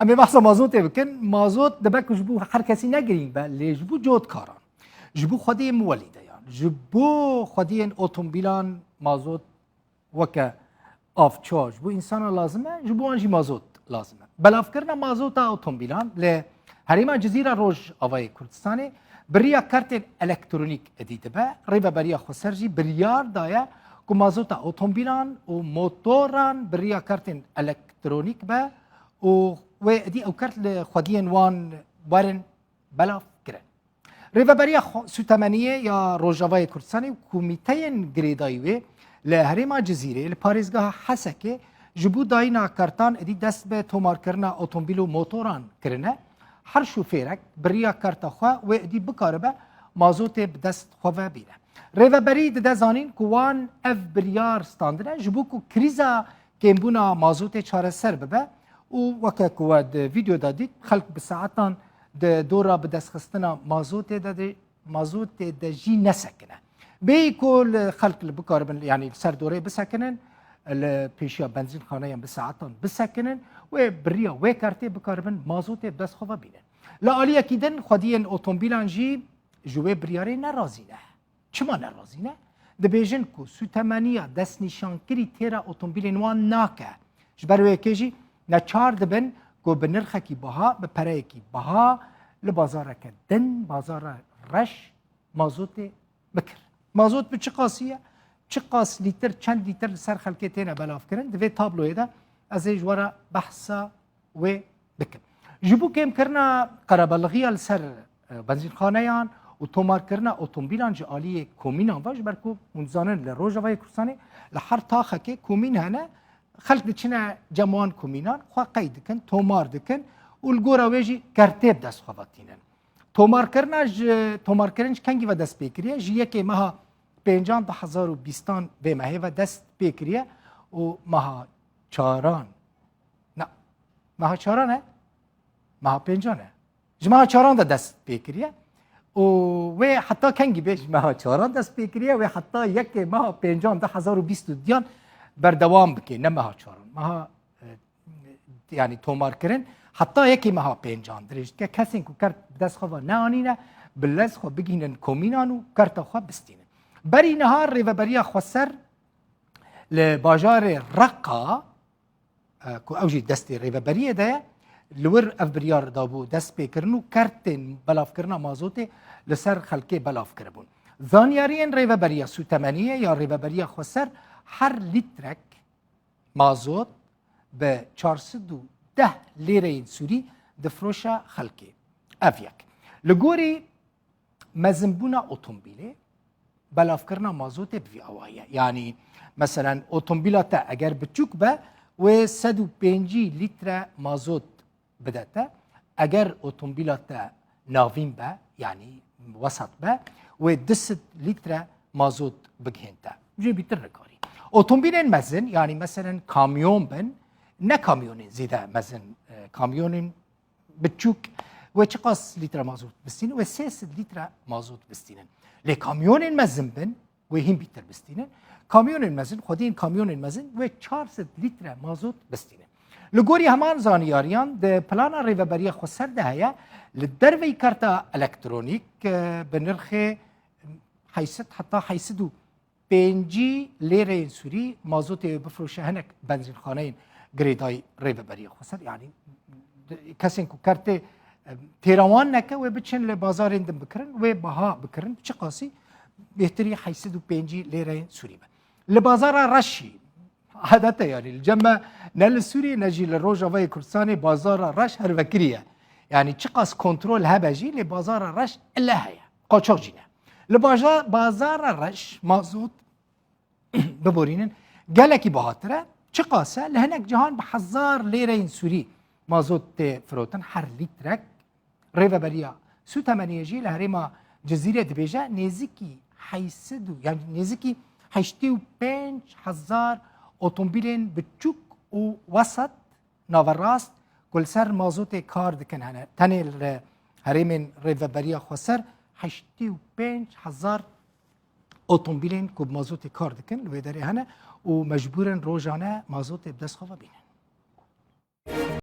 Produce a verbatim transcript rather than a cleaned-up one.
Em ê behsa mazotê bikin. Mazot dibe ku ji bo her kesî ne girîng be, lê ji bo cotkaran, ji bo xwediyên welîdeyan, ji bo xwediyên otomobîlan mazot weke avço ji bo însana lazim e, ji bo wan jî mazot lazim e. Belavkirina mazota otomobîlan li herêma Cizîra Rojavayê Kurdistanê bi riya kartên elektronîk êdî dibe. Rêveberiya Xweser jî biryar daye ku mazota otomobîlan û motoran bi riya kartên elektronîk be û wê êdî ew kart li xwediyên wan werin belavkirin. Rêveberiya Xwe-, Sûtemeniyê ya Rojavayê Kurdistanê û komîteyên girêdayî wê li herêma Cizîrê li parêzgeha Hesekê ji bo dayîna kartan êdî dest bi tomarkirina otomobîl û motoran kirine. Her şofêrek bi riya karta xwe wê êdî bikaribe mazotê bi dest xwe ve bîne. Rêveberî dide zanîn ku wan ev biryar standine ji bo ku krîza kêmbûna mazotê çareser bibe û weke ku we di vîdeo de dît, xelk bi saetan di dora bidestxistina mazotê de, de, mazotê de jî nesekine. Bêyî ku li xelk li bikaribin, yanî li ser dorê bisekinin, li pêşiya benzînxaneyan bi saetan bisekinin, wê bi riya wê kartê bikaribin mazotê bi dest xwe ve bînin. Li aliyekî din xwediyên otomobîlan jî ji wê biryarê nerazî ne. Çima nerazî ne? Dibêjin ku sûtemeniya destnîşankirî têra otomobîlên wan nake. Ji ber wê yekê jî neçar dibin ku bi nirxekî biha, bi pereyekî biha li bazareke din, bazara reş mazotê bikir. Mazot bi çi qasî ye? Çi qas lîtir, çend lîtir li ser xelkê têne belavkirin? Di vê tabloyê de ez ê ji we re behsa wê bikim. Ji bo kêmkirina qerebelixiya li ser, e, benzînxaneyan û tomarkirina otomobîlan ji aliyê komînan ve, ji ber ku hûn dizanin li Rojavayê Kurdistanê li her taxekê komîn hene, xelk diçine cem wan komînan, xwe qeyd dikin, tomar dikin û li gora wê jî kertê bi dest xwe ve tînin. Tomarkirina ji, tomarkirin ji kengî ve dest pê kiriye? Ji yekê meha pêncan du hezar û bîstan vê mehê ve dest pê kiriye û meha çaran, na, meha çaran e? Meha pêncan e. Ji meha çaran de dest pê kiriye. Û wê heta kengî bê ji meha çaran dest pê kiriye, wê heta yekê meha pêncan du hezar û bîst û duyan berdewam bike, ne meha çaran. Meha, e, yanî tomarkirin heta yekê meha pêncan dirêj dike. Kesên ku kert bi dest xwe ve neanîne, bi lez xwe bigihînin komînan û kerta xwe bistînin. Berî niha Rêveberiya Xweser li bajarê Reqa, e, ku ew jî destê rêveberiyê de ye, li wir ev biryar dabû destpêkirin û kertên belavkirina mazotê li ser xelkê belav kiribûn. Zanyariyên Rêveberiya Sûtemeniyê ya Rêveberiya Xweser, her lîtrek mazot bi çar sed û deh lêreyên Sûrî difiroşe xelkê. Ev yek. Li gorî mezinbûna otomobîlê, belavkirina mazotê bi vî awayî ye. Yanî, meselen, otomobîla te eger biçûk be, wê sed û pêncî lître mazot bide te. Eger otomobîla te navîn be, yanî wesat be, wê du sed lître mazot bigihên te. Jê bîtir nikarî. Otomobîlên mezin, yanî, meselen, kamyon bin, ne kamyonên zêde mezin, e, kamyonên biçûk, wê çiqas lître mazot bistînin? Wê sê sed lître mazot bistînin. Lê kamyonên mezin bin, wê hîn bîtir bistînin. Kamyonên mezin, xwediyên kamyonên mezin, wê çar sed lître mazot bistînin. Li gorî heman zanyariyan, di plana Rêveberiya Xweser de heye, li derveyî karta elektronîk, e, bi nirxê heyşt sed heta heyşt sed û pêncî lêreyên Sûrî mazotê wê bifiroşe hinek benzînxaneyên girêdayî Rêveberiya Xweser. Yanî kesên ku kertê, em, têra wan neke, wê biçin li bazarên din bikirin, wê biha bikirin, çiqasî bêhtirî heyşt sed û pêncî lêreyên Sûrî be. Li bazara Reşî, adete yanî, li cem me ne li Sûriyê ne jî li Rojavayê Kurdistanê bazara Reş hervekirî ye. Yanî çiqas kontrol hebe jî, lê bazara Reş ile heye. Qaçax jî ne. Li baja-, bazara Reş mazot, biborînin, gelekî bihatir e. Çiqas e? Li hinek cihan bi hezar lêreyên Sûrî mazot tê firotin her lîtrek. Rêveberiya Sûtemeniyê jî li herêma Cizîrê dibêje, nêzîkî heyşt sed û, yanî nêzîkî heştê û pênc hezar otomobîlên biçûk û wesat, naverast, ku li ser mazotê kar dikin hene. Tenê li herêmên Rêveberiya Xweser heştê û pênc hezar otomobîlên ku bi mazotê kar dikin li wê derê hene û mecbûr in rojane mazotê bi dest xwe ve bînin.